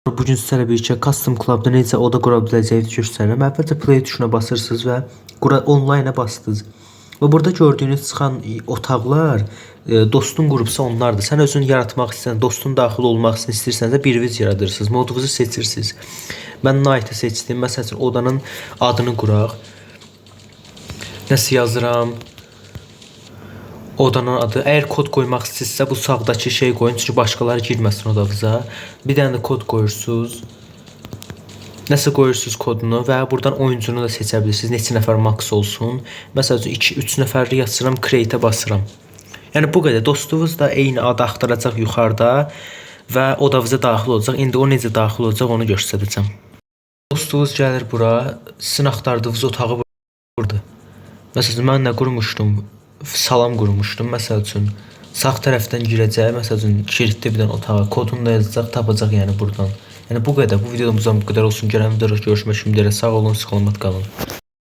Bugün sizlərlə birlikdə Custom Club-da necə oda qura biləcəyinizi göstərirəm. Əvvəlcə play tuşuna basırsınız və qura online'a bastınız. Və burada gördüyünüz çıxan otaqlar dostun qurubsa onlardır. Sən özün yaratmaq istəyirsən, dostun daxil olmaq istəyirsənsə biriniz yaradırsınız. Modunuzu seçirsiniz. Mən Night-ı seçdim. Məsəl üçün odanın adını quraq. Nəsə yazıram. Odanın adı. Əgər kod qoymaq istəyirsinizsə bu sağdakı şey qoyun, çünki başqaları girməsin odanıza. Bir dənə də kod qoyursunuz. Nəsə qoyursunuz kodunu və buradan oyuncunu da seçə bilirsiniz. Neçə nəfər max olsun. Məsəl üçün 2-3 nəfərlik yazıram, create-ə basıram. Yəni bu qədər. Dostunuz da eyni adı axtaracaq yuxarıda və odavıza daxil olacaq. İndi o necə daxil olacaq, onu göstərəcəm. Dostunuz gəlir bura, sizin axtardığınız otağı burada. Məsəl üçün mən nə qurmuşdum? Salam qurmuşdum. Məsəl üçün sağ tərəfdən girəcək, məsəl üçün kiritli bir dənə otağa, kodunu da yazacaq, tapacaq yəni buradan. Yəni bu qədər. Bu videomuzdan bu qədər olsun. Gələn videoda görüşmək ümidi ilə sağ olun, salamat qalın.